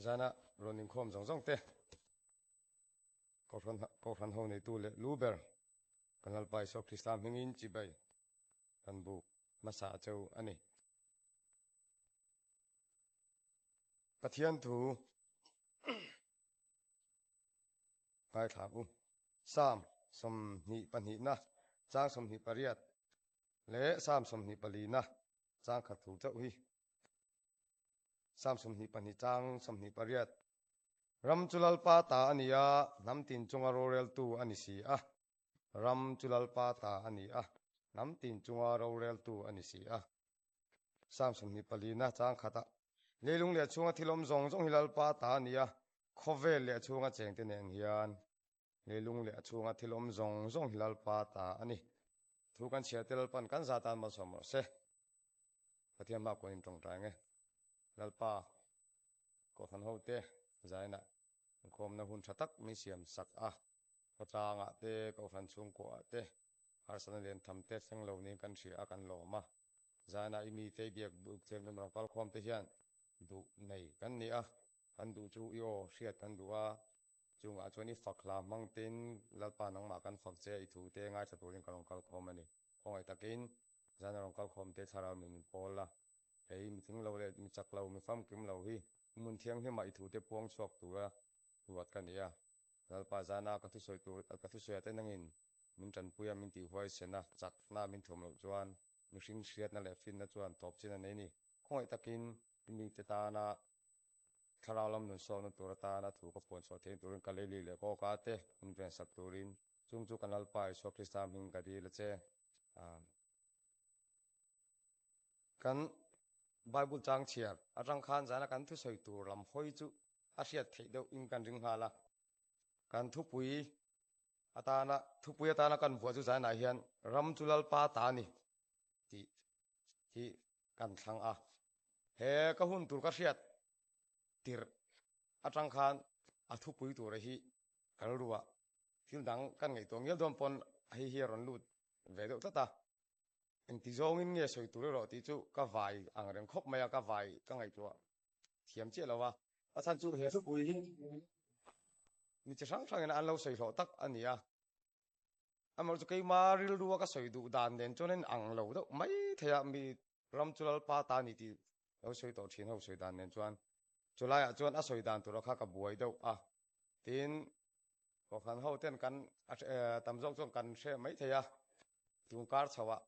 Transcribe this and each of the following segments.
Zana rawn inkhawm zawng zawng te, Kohhran Kohhran ho neitu leh lu ber kan Lalpa Isua Krista hmingin chibai kan buk hmasa a cheu a ni. Pathian thu ngaithla u. Psalm 22na chang 28 leh Psalm 24na chang khat thu chauh hi. Psalm 22 chang 28 Ram chu Lalpa ta a ni a, hnam tin chunga roreltu a ni si a. Ram chu Lalpa ta a ni a, hnam tin chunga roreltu a ni si a. Psalm 24 na chang khatah, Leilung leh chhunga thil awm zawng zawng hi Lalpa ta a ni a, khawvel leh a chhunga chengte nen hian leilung leh a chhunga thil awm zawng zawng hi Lalpa ta a ni. Thu kan chhiar te Lalpan kan za tan malsawm rawh se. Pathian hma kuanin tawngtai ang e. Lalpa, Kohhran hote zainah inkhawmna hun tha tak min siam sak a, khawtlangah te, Kohhran chhungkuaah te, harsatna lian tham te thleng lo niin kan hria a, kan lawm a. Zainah i mite i biak buk thianghlim rawn kalkhawm te hian duh nei kan ni a, kan duh chu i aw hriat kan duh a, chungah chuan i fak hla hmang tin Lalpa nangmah kan fak che i thu te ngaithla turin ka rawn kalkhawm a ni. Khawngaih takin zaina rawn kalkhawm te thlarau min pawl la. Hei mi thing lo leh mi chak lo, mi famkim lo hi hmun thianghlimah i thute puang chhuak tura ruat ka ni a. Lalpa zana ka thusawi tur, ka thusawi ah te nangin min tanpui a, min tihhuaisen a, chakna min thuam loh chuan mihring hriatna leh finna chuan tawp chin a nei ni. Khawngaih takin i mite tana thlarau lam nun sawkna tur atana thu ka puan chhuah theih turin ka leili leh kawka te min vensak turin chung chu kan Lalpa Isua Krista hming ka dil a che. Amen. Kan Bible chang chhiar atang khan zana kan thusawi tur lam hawi chu a hriat theih deuh in kan ring nghal a. Kan thupui atana thupui atana kan vuah chu zanah hian ram chu Lalpa ta a ni tih hi kan thlang a. He ka hun tur ka hriat tirh atang khan a thupui tura hi ka rilruah thil dang kan ngaihtuah ngial dawn pawn hei hi a rawn lut ve deuh tlat a. Engti zawngin nge sawi tur erawh tih chu ka vai ang reng khawp mai a, ka vai ka ngaihtuah thiam chiah lo a. A chhan chu he thupui hi mi chi hrang hrangin an lo sawi hlawh tak a ni a. Amaherawhchu keima rilrua ka sawi duh dan nen chuan a inang lo deuh mai thei a, mi ram chu Lalpa ta a ni tih lo sawi tawh thin ho sawi dan nen chuan chulaiah chuan a sawi dan tura kha ka buai deuh a. Tin, Kohhran ho ten kan tam zawk chuan kan hre mai thei a, tun kar chhoah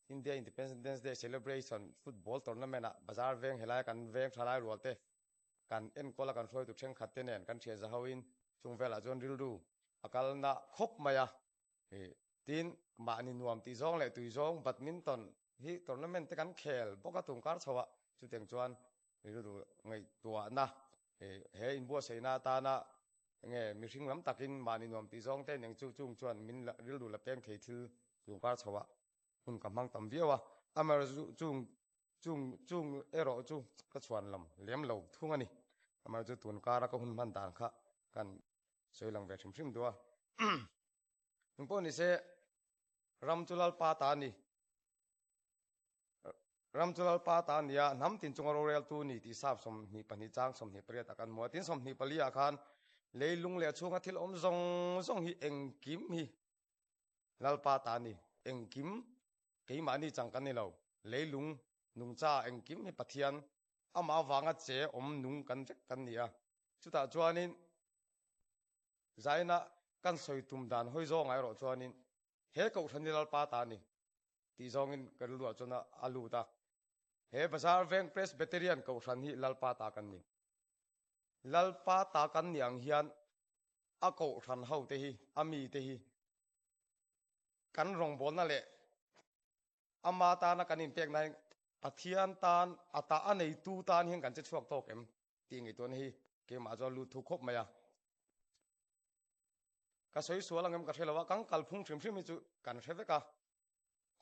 India Independence Day Celebration Football Tournament ah bazar veng helai kan veng thalai rual te kan enkawl a kan hruaitu thenkhat te nen kan thian za hoin chung velah chuan rilru a kalna khawp mai a. Tin, mahni nuam tih zawng leh tui zawng badminton hi tournament te kan khel bawk a tun kar chhoah chutiang chuan rilru ngaihtuahna he inbuatsaihna atana enge mihring lam takin mahni nuam tih zawng te eng chu chung chuan min rilru la peng thei thil tun kar chhoah hun ka hmang tam viau a, amaherawhchu chung chung chung erawh chu ka chhuan lam lem lo thung a ni. Amaherawhchu tun kara ka hun hman dan kha kan sawi lang ve hrim hrim duh a. Engpawh nise ram chu Lalpa ta a ni. Ram chu Lalpa ta a ni a, hnam tin chunga roreltu ni tih sap 22 chang 28 ah kan hmu a. Tin 24 ah khan leilung leh a chhunga thil awm zawng zawng hi engkim hi Lalpa ta a ni. Engkim keimahni chang kan ni lo. Leilung nungcha engkim hi Pathian amah avanga che awm nung kan vek kan ni a. Chutah chuanin Zaina kan sawi tum dan hawi zawngah erawh chuanin he Kohhran hi Lalpa ta a ni tih zawngin ka rilruah chuan a lut a. He Bazar Veng Presbyterian Kohhran hi Lalpa ta kan ni. Lalpa ta kan ni ang hian a Kohhran hote hi, a mite hi kan rawngbawlna leh ama tana kan inpekna hi Pathian tan a ta a neitu tan hian kan che chhuak tawk em tih ngaihtuahna hi keimah chuan lut thu khawp mai a. Ka sawi sual ang em ka hre lo a, kan kalphung hrim hrim hi chu kan hre vek a.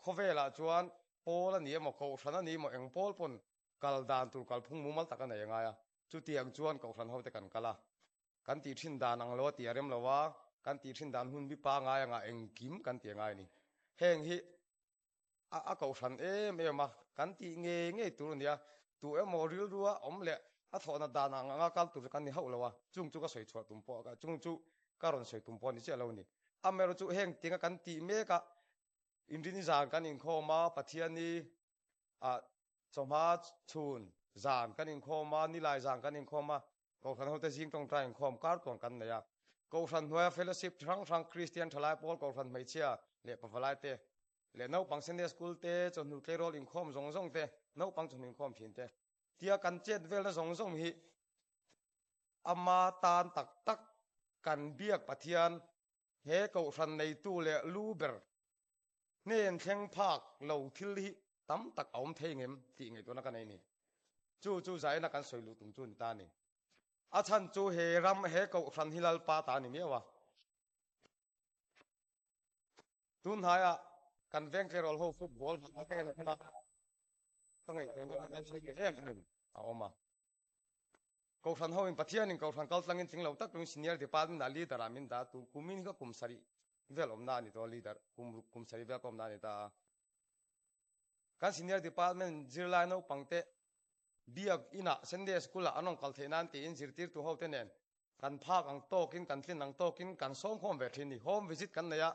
Khawvelah chuan pawl a ni emaw, kohhran a ni emaw, eng pawl pawn kal dan tur kalphung mumal tak a nei a ngai a. Chutiang chuan kohhran hote kan kal a. Kan tih thin dan ang lo a tih a rem lo a, kan tih thin dan hun bi pangai anga engkim kan ti a ngai a ni. Heng hi a a kohhran em em a, kan tih ngei ngei tur a nia. Tu emaw rilrua awm leh A thawhna dan ang anga kal tur chu kan ni hauh lo a, chung chu ka sawi chhuah tum pawh chung chu ka rawn sawi tum pawh a ni chiah lo a ni. Amaherawhchu chu heng tinga kan tih mek a, Inrini zan kan inkhawm a, Pathiani ah chawhma chhun zan kan inkhawm a, Nilai zan kan inkhawm a, Kohhran hote zing tawngtai inkhawm kar tuan kan nei a. Kohhran hnuaia fellowship chi hrang hrang Kristian thalai pawl Kohhran hmeichhia leh pavalai te leh naupang Sunday School te chawhnu tleirawl inkhawm zawng zawng te naupang chawhnu inkhawm thin te tia kan chet velna zawng zawng hi ama tan tak tak kan biak Pathian he Kohhran neitu leh lu ber hnen thleng phak lo thil hi tam tak a awm thei ngem tih ngaihtuahna ka nei ni. Chu chu zaina kan sawi luh tum chu ni ta ni. A chhan chu he ram he Kohhran hi Lalpa ta a ni miau a. Tun hnaiah kan veng tleirawl ho football ka ngaihtuahna kan sawi em em a awm a. Kohhran ho in Pathian in Kohhran kal tlangin tling lo tak tuin Senior Department ah Leader ah min dah tu kumin hi ka kum sarih vel awmna a ni tawh a Leader kum ruk kum sarih vel ka awmna a ni ta a. Kan Senior Department zirlai naupang te biak inah Sunday School ah an rawn kal theih nan tiin zirtirtu ho te nen kan phak ang tawkin kan tlin ang tawkin kan sawmkhawm ve thin ni. Home visit kan nei a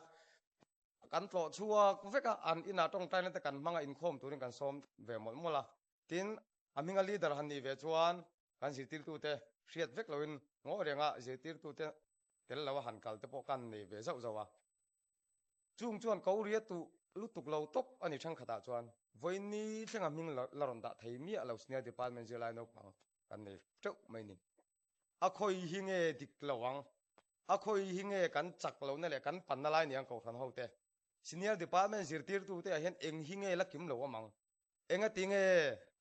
kan tlawh chhuak vek a an inah tawngtaina te kan hmang a inkhawm turin kan sawm ve mawlh mawlh a. Tin, a hminga leader han nih ve chuan kan zirtirtute hriat vek loin ngaw renga zirtirtute tel lo a han kal te pawh kan nei ve zauh zauh a. Chung chuan ko ria tuh lutuk lo tawp a ni thenkhatah chuan vawiin thlenga hming la rawn dah thei miah lo Senior Department zirlai naupang kan nei teuh mai ni. A khawi hi nge dik lo ang? A khawi hi nge kan chak lohna leh kan panna lai ni ang Kohhran hote? Senior Department zirtirtute ah hian eng hi nge la kim lo awm ang? Engati nge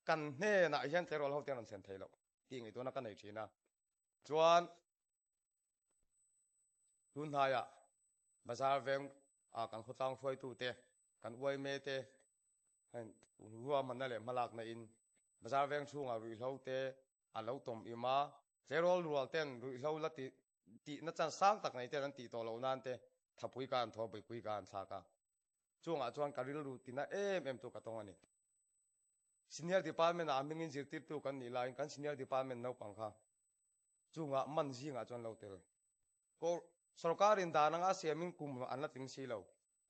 kan hnenah hian tleirawl ho te an rawn thlen thei loh tih ngaihtuahna ka nei thin a. Chuan tun hnaiah bazar veng ah kan khawtlang hruaitu te, kan uaime te heng ruahmanna leh hmalakna in bazar veng chhungah ruihhlo te a lo tawm im a, tleirawl rual ten ruihhlo la ti tihna chan sang tak nei ten an tih tawh loh nan te thapui ka an thaw buipui ka an thlak a. Chungah chuan ka rilru tina em em chu ka tawng a ni. Senior Department ah a hmingin zirtirtu kan nih laiin kan Senior Department naupang kha chungah man zingah chuan lo tel. Ko sorkarin dan anga siamin kum an la tling si lo.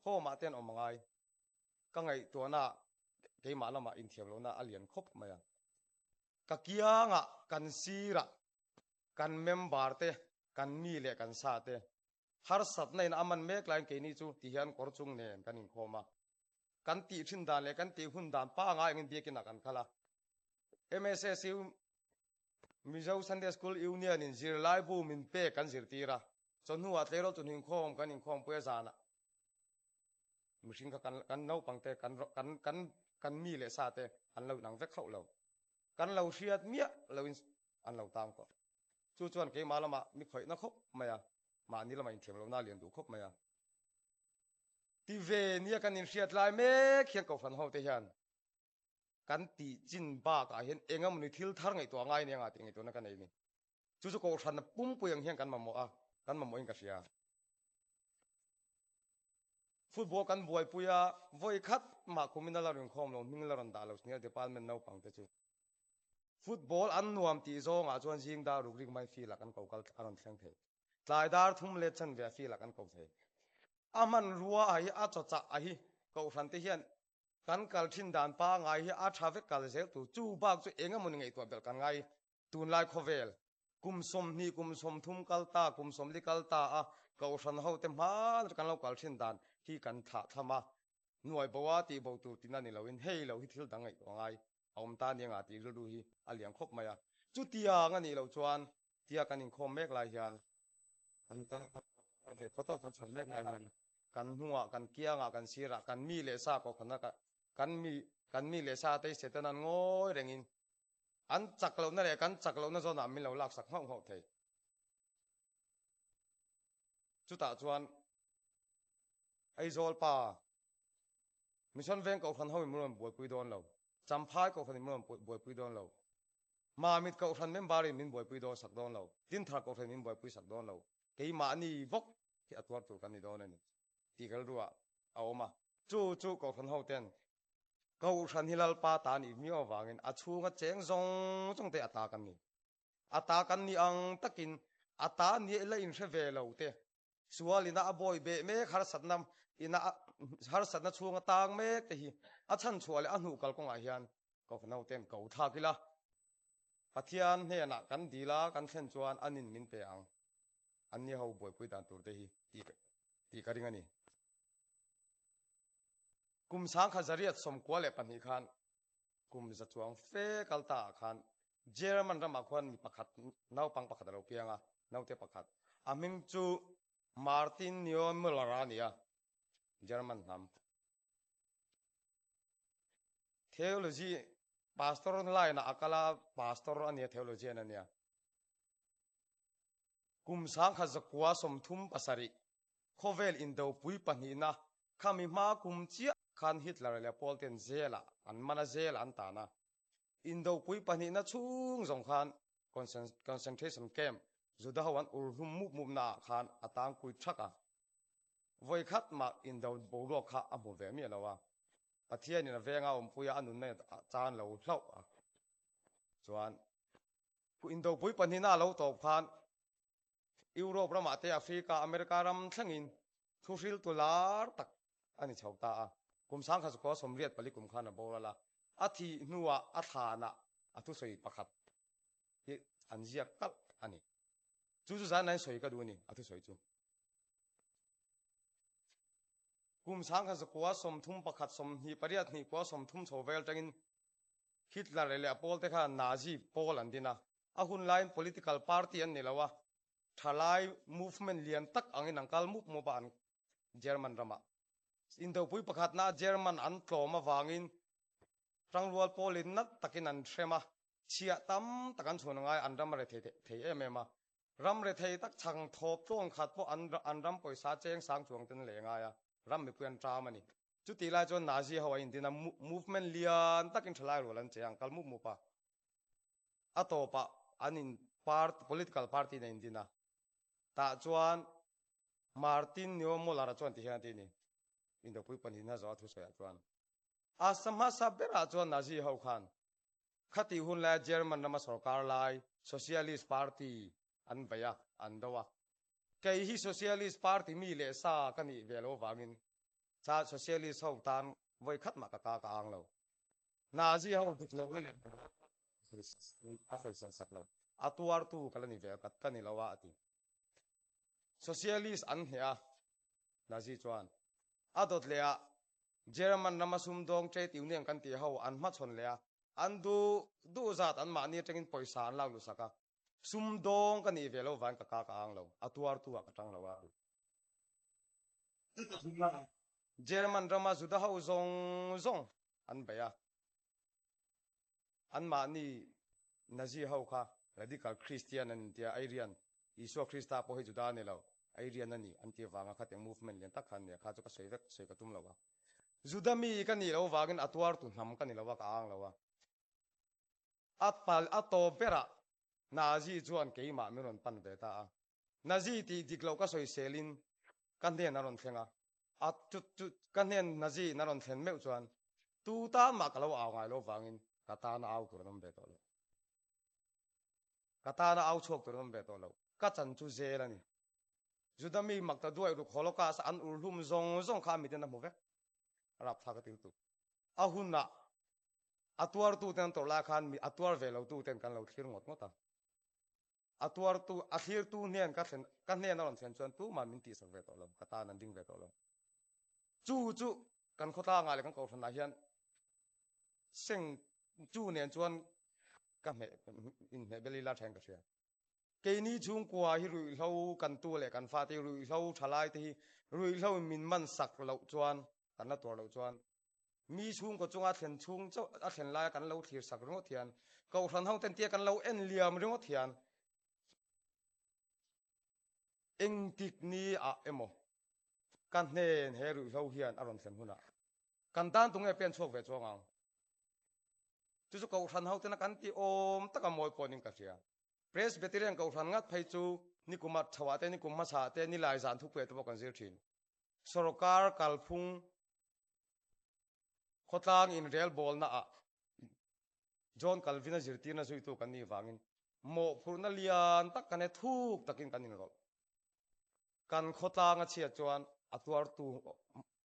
Home ah te an awm a ngai. Ka ngaihtuahna keimah lamah inthiam lohna a lian khawp mai a. Ka kiangah kan sirah kan member te, kan mi leh kan sa te Harsatna in a man mek laiin keini chu ti hian kawr chung nen kan inkhawm a. Kan tih thin dan leh kan tih hun dan pangai angin biakin ah kan kal a. MSSU, Mizo Sunday School Union, in zirlai bu min pek kan zirtir a. Chawhnu ah tleirawl chawhnu inkhawm kan inkhawmpui a zanah mihring kha kan kan naupang te kan kan kan kan mi leh sa te an lo inang vek hauh lo. Kan lo hriat miah loin an lo tang tawh. Chu chuan keimah lamah mi khawihna khawp mai a, mahni lamah inthiam lohna a lian duh khawp mai a. Ti ve nia kan inhriat lai mek hian Kohhran hote hian kan tih chin bakah hian eng emawni thil thar ngaihtuah ngai nia ngah tih ngaihtuahna ka nei a ni. Chu chu Kohhran pumpui ang hian kan mamawh a, kan mamawhin ka hria. Football kan buaipui a, vawi khat mah kumin a la rinkhawm lo, hming la rawn dah lo Senior Department naupang te chu. Football an nuam tih zawngah chuan zing dar ruk rik mai field ah kan ko kal a rawn thleng thei. Tlai dar thum let chan ve a field ah kan ko thei. A hmanrua a hi a chawchah a hi Kohhran te hian kan kal thin dan pangai hi a tha vek kal zel tur. Chu bak chu eng emawni ngaihtuah belh kan ngai tunlai khawvel kum 20 kum 30 kal ta kum 40 kal ta a Kohhran ho te hma kan lo kal thin dan hi kan thlah thlam a nuai bo a tih bo tur tina ni loin hei lo hi thil dang ngaihtuah ngai a awm ta nia ngah tih rilru hi a lian khawp mai a. Chutiang a nih loh chuan tia kan inkhawm mek lai hian kan chhan mek lai hian kan hnungah kan kiangah kan sirah kan mi leh sa kohhran a kan mi kan mi leh sa te Satan an ngawi rengin an chak lohna leh kan chak lohna zawnah min lo laksak nghauh nghauh thei. Chutah chuan Aizawl pa Mission veng kohhran ho in min rawn buaipui dawn lo. Champhai kohhran in min rawn buaipui dawn lo. Mamit kohhran member in min buaipui dawn sak dawn lo. Dinthar kohhran in min buaipui sak dawn lo. Keimahni vawk hi a tuar tur kan ni dawn a ni tih rilruah a awm a. Chu chu kohhran ho ten kohhran hi Lalpa ta nih miau avangin a chhunga cheng zawng zawng te a ta kan ni. A ta kan nih ang takin a ta nia la inhre ve lo te, sual ina a bawi beh mek harsatna ina harsatna chhunga tang mek te hi a chhan chhuah leh a hnuh kal kawngah hian Kohhran hoten ko thlak ila, Pathian hnenah kan dil a kan thlen chuan anin min pe ang. Anni ho buaipui dan tur te hi tih ka ring a ni. Kum 1922 khan kum za chuang fe kal ta ah khan German ramah khuan mi pakhat naupang pakhat a lo piang a, naute pakhat. A hming chu Martin Niemöller a ni a, German hnam. Theology pastor line ah a kal a, pastor a nia, theologian a nia. Kum 1937 khawvel indopui pahnihna khami hma kum chiah khan Hitler leh Paul ten jail ah an man a, jail ah an tan a. Indopui pahnihna chhung zawng khan concentration camp Juda ho an ur hlum mup mup na ah khan a tangpui thak a. Vawi khat mah indo boruak kha a hmu ve miah lo a. Pathian in a venga awmpui a a nunna in a chan lo hlauh a. Chuan indopui pahnihna a lo tawp khan Europe ramah te Africa, America ram thlengin thuhriltu lar tak a ni chho ta a. Kum 1984 kum khan a boral a, a thih hnuah a thlanah a thusawi pakhat hi an ziak kalh a ni. Chu chu zan nain sawi ka duh a ni, a thusawi chu. Kum 1931, 28, 2 kua 30 chho vel tangin Hitler leh a pawlte khan Nazi pawl an din a. A hun laiin political party an ni lo a, thalai movement lian tak angin an kal mup mup a an German ramah. Indopui pakhatna German an tlawm avangin tangrual pawlin nat takin an hrem a, chhiah tam tak an chhun angai an ram a rethei thei em em a. Ram rethei tak chhang thawp tlawn khat pawh an an ram pawisa cheng sang chuang ten leh ngai a, ram mipui an ṭam a ni. Chutih lai chuan Nazi ho a indin a, movement lian takin thalai rual an che a, an kal mup mup a. A tawpah an in party, political party in a indin a. Tah chuan Martin Niemöller-a chuan ti hian a ti a ni, Indopui pahnihna zawh a thusawiah chuan. A sa hmasa berah chuan Nazi ho khan khatih hun laia German rama sorkar lai Socialist Party an bei a, an do a. Kei hi Socialist Party mi leh sa ka nih ve lo vangin cha Socialist ho tan vawi khat mah ka ka ka ang lo. Nazi ho dik lohna leh a sawisel sak lo. A tuartu ka la ni ve ka ni lo a, a ti. Socialist an hneh a, Nazi chuan. A dawt leh ah German rama sumdawng trade union kan tih ho an hmachhawn leh a, an duh duh zat an mahni atangin pawisa an lak luhsak a. Sumdawng ka nih ve lo vang ka ka ka ang lo, a tuartu ah ka tang lo a. German rama Juda ho zawng zawng an bei a, anmahni Nazi ho kha radical Christian an intia, Aryan, Isua Krista pawh hi Juda a ni lo, Aryan a ni an tih avanga khatiang movement lian tak kha an nia, kha chu ka sawi vek, sawi ka tum lo a. Juda mi ka nih loh avangin a tuartu hnam ka ni lo a, ka ang lo a. A pal a tawp berah Nazi chuan keimah min rawn pan ve ta a. Nazi tih dik loh ka sawiselin ka hnen a rawn thleng a, a chu chu ka hnen Nazi in a rawn thlen meuh chuan tu tan mah ka lo au ngai lo vangin ka tana au tur an awm ve tawh lo. Ka tana au chhuak tur an awm ve tawh lo. Ka chan chu zel a ni. Juda mi makta duai ruk Holocaust an ur hlum zawng zawng kha a miten a hmu vek. A rapthlak a ti lutuk. A hunah a tuartu ten an tawrh lai khan mi a tuar ve lo tu ten kan lo thlir ngawt ngawt a. A tuartu, a thlirtu hnen ka thlen, ka hnen a rawn thlen chuan tumah min tihsak ve tawh lo, ka tan an ding ve tawh lo. Chu chu kan khawtlangah leh kan kohhranah hian seng chu nen chuan ka hmeh inhmeh bel ila thain ka hria. Keini chhungkua hi ruihhlo kan tu leh kan fate hi ruihhlo thalai te hi ruihhlo in min man sak loh chuan kan la tuar loh chuan Mi chhungkaw chunga thlen chhung chauh a thlen laia kan lo thlir sak ringawt hian, Kohhran ho ten tia kan lo en liam ringawt hian engtik ni ah emaw ka hnen he ruihhlo hian a rawn thlen hunah kan tan tunge pen chhuak ve chuang ang. Chu chu Kohhran ho tena kan ti awm taka mawi pawhin ka hria. Presbyterian Kohhran ngat phei chu nikum ah chhoah te nikum hmasa ah te nilai zan thupui ah te pawh kan zir thin. Sorkar kalphung Khawtlang inrelbawlna ah John Calvin-a zirtirna zuitu kan nih vangin Mawhphurhna lian tak kan e thuk takin kan inrawlh. Kan khawtlang a chhiat chuan a tuartu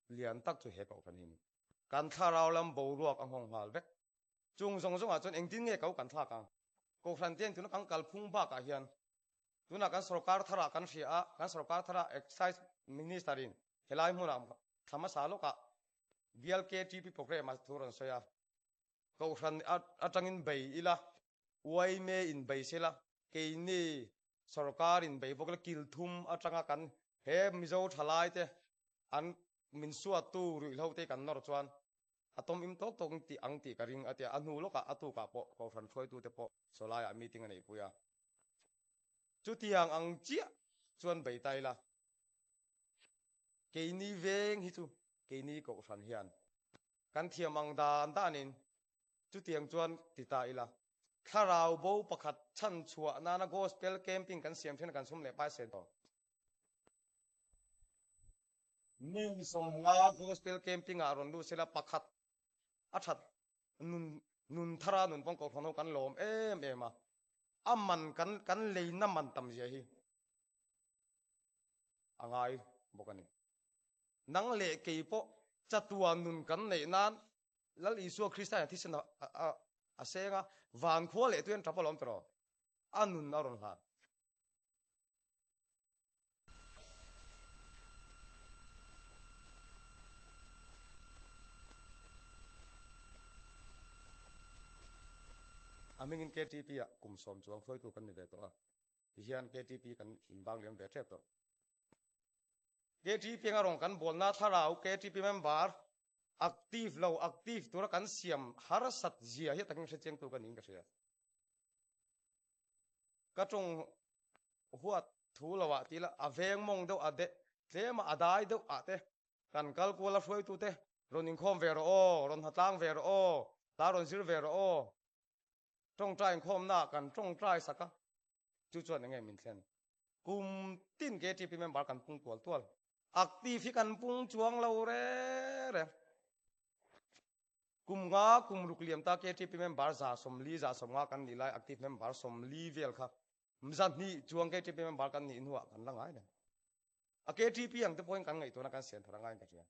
lian tak chu he kohhran hi a ni. Kan thlarau lam boruak a nghawng nghal vek. Chung zawng zawngah chuan engtin nge ko kan thlak ang? Kohhran te tuna kan kalphung bakah hian tunah kan sorkar tharah kan hria a, kan sorkar tharah Excise Minister in helai hmunah thla hmasa lawkah bial KTP programme ah thu rawn sawi a, Kohhran atangin bei ila, yma in bei sela, keini sorkar in bei bawk ila kil thum atanga kan he Mizo thalai te an min suattu ruihhlo te kan nawr chuan a tawm im tawk tawk tih ang tih ka ring a tia, a hnu lawkah a tukah pawh Kohhran hruaitute pawh sawlaiah meeting a neihpui a. Chutiang ang chiah chuan bei ta ila, keini veng hi chu keini Kohhran hian kan thiam ang dan danin chutiang chuan ti ta ila, thlarau bo pakhat chhan chhuah nana Gospel camping kan siam thin a kan sum leh pai sen tawh. Mi 50 Gospel camping ah rawn lut sela pakhat a that nun nun thara nun pawng kohhran ho kan lawm em em a, a man kan kan leina man tam zia hi a ngai bawk a ni. Nang leh kei pawh chatuan nun kan neih nan Lal Isua Krista hian thisen a seng a, van khua leh tuian tap alawm tiraw? A nun a rawn hlan. A hmingin KTP ah kum sawm chuang hruaitu kan ni ve tawh a, tihian KTP kan inbang liam ve tep tawh. KTP anga rawn kan bawlna thlarau KTP member active lo active tura kan siam harsat zia hi takin hrechiang tu ka niin ka hria. Ka tawng huat thu lo ah tila a veng mawng deuh a de tlem a a dai deuh ah te kan kal kual a hruaitu te rawn inkhawm ve rawh aw, rawn hnatlang ve rawh aw, hla rawn zir ve rawh aw, tawngtai inkhawmna ah kan tawngtai sak a, chu chuan enge min thlen? Kum tin KTP member kan pung tual tual. Active hi kan pung chuang lo re re. Kum nga kum ruk liam ta KTP member 140 150 kan nih lai active member 40 vel kha 200 chuang KTP member kan nih hnuah kan la ngai reng. A KTP ang te pawhin kan ngaihtuahna kan siam thar a ngaiin ka hria.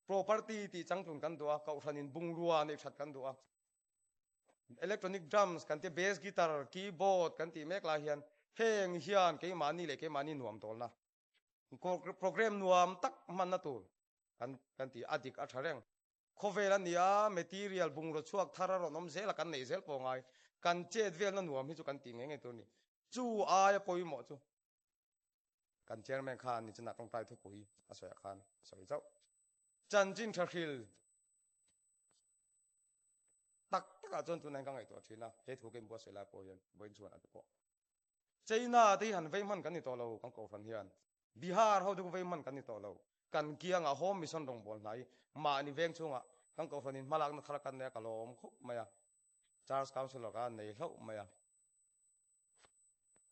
Property tih changtlun kan duh a, kohhranin bungrua neih that kan duh a. Electronic drums kan ti, bass guitar, keyboard kan tih mek lai hian heng hian keimahni leh keimahni nuam tawlna program nuam tak hmanna tur kan kan ti a dik a tha reng. Khawvel a nia material bungraw chhuak thar a rawn awm zel a kan neih zel pawh ngai. Kan chet velna nuam hi chu kan tih ngei ngei tur a ni. Chu aia pawimawh chu kan chairman khan nichinah tawngtai thupui a sawiah khan a sawi chauh. Chanchin tha hril tak takah chuan tunah hian ka ngaihtuah thin a, he thu ka inbuatsaih lai pawh hian vawiin chhuan a ti pawh. China te hi han vei hman kan ni tawh lo kan kohhran hian. Bihar ho te khu vei hman kan ni tawh lo. Kan kiangah Home Mission rawngbâwl hna hi mahni veng chhungah kan kohhranin hmalakna thar kan nei a, ka lawm khawp mai a. Church Councillor ka nei hlauh mai a.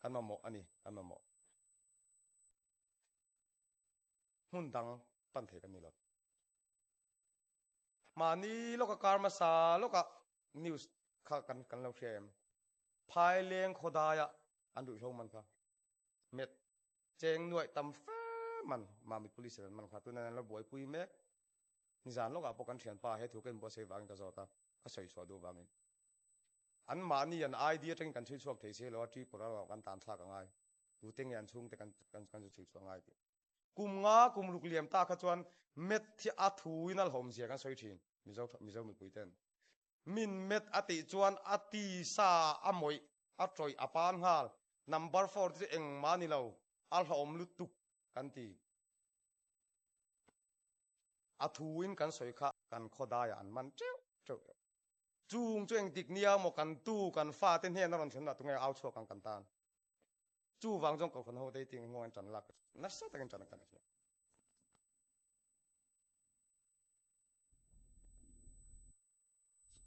Kan mamawh a ni, kan mamawh. Hmun dang pan thei kan ni lo. Mahni lawka kar hmasa lawkah news kha kan kan lo hria em? Phaileng khawdaia an ruihhlo man kha met cheng nuaih tam fe man Mamit Police in an man kha tunah an lo buaipui mek. Nizan lawkah pawh kan thianpa he thu ka inbuatsaih vangin ka zawt a, ka sawi chhuah duh vangin. An mahni an ID atangin kan chhui chhuak thei si lo a, Tripura lamah kan tan thlak a ngai. Tute nge an chhungte kan kan kan chu chhui chhuah ngai tih. Kum nga kum ruk liam ta kha chuan met hi a thu in a hlawm zia kan sawi thin Mizo Mizo mipui ten. Min met a tih chuan a ti sa a mawih a tawih a pan nghal number four te chu engmah a ni lo a hlawm lutuk kan ti. A thu in kan sawi kha kan khawdaiah an man teuh teuh tawh. Chung chu engtik nia maw kan tu kan fate hnena rawn thlen dah tunge au chhuak ang kan tan. Chu vang chuan kohhran ho te ting hmuang in tan lak nasa takin tan kan hria.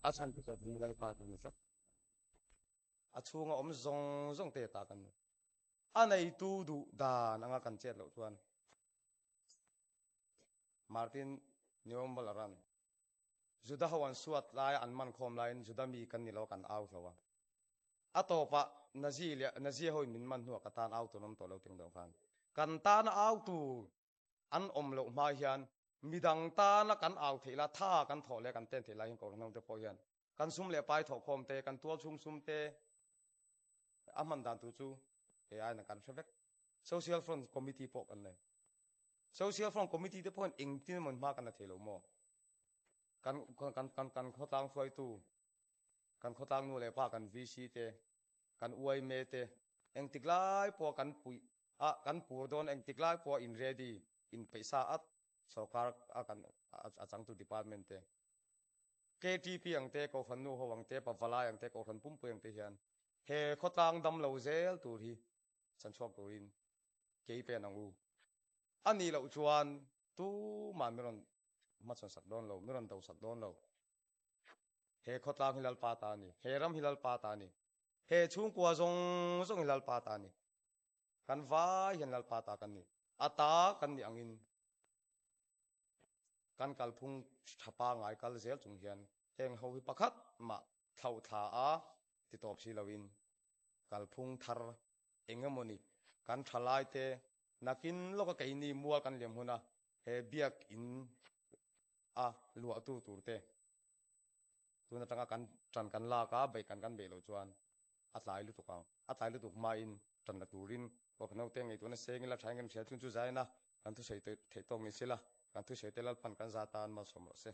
A chhan chu kan Lalpa chu ni tlat. A chhunga awm zawng zawng te ta kan ni. A neitu duh dan anga kan chet loh chuan Martin Niewmüller-a'n Juda ho an suat lai an man khawm laiin Juda mi kan ni lo kan au hlo a. A tawpah Nazi leh Nazi hoin min man hnuah ka tan au tur an awm tawh lo teng deuh khan. Kan tana au tur an awm loh hma hian midang tana kan au theih la, tha kan thawh leh kan ten theih lai hian Kohhran ho te pawh hian kan sum leh pai thawhkhawm te, kan tual chhung sum te a hman dan tur chu kei aiin kan hre vek. Social Front Committee pawh kan nei. Social Front Committee te pawh hian engtin emaw hma kan la thei lo maw? Kan kan kan kan khawtlang hruaitu kan khawtlang nu leh pa kan VC te, kan yma te engtik lai pawha kan puih a kan pur dawn engtik lai pawha in ready in peih sa at sorkar a kan a changtu department te KTP ang te Kohhran nu ho ang te Pavalai ang te Kohhran pumpui ang te hian he khawtlang dam lo zel tur hi chanchhuak turin kei pen ang u. A nih loh chuan tumah min rawn hmachhawn sak dawn lo, min rawn do sak dawn lo. He khawtlang hi Lalpa ta a ni. He ram hi Lalpa ta a ni. He chhungkua zawng zawng hi Lalpa ta a ni. Kan vai hian Lalpa ta kan ni. A ta kan nih angin kan kalphung tha pangai kal zel chung hian heng ho hi pakhat mah thlauh thla a ti tawp si loin kalphung thar eng emawni kan thalai te nakin lawka keini mual kan liam hun a he biakin a luahtu tur te tun atanga kan tan kan lak a beih kan kan beih loh chuan a tlai lutuk ang. A tlai lutuk hmain tan la turin Kohhran naute ngaihtuahna seng ila thain kan hria chung chu zaina kan thusawi theih tawk ni sela kan thusawi te Lalpan kan za tan malsawm rawh se.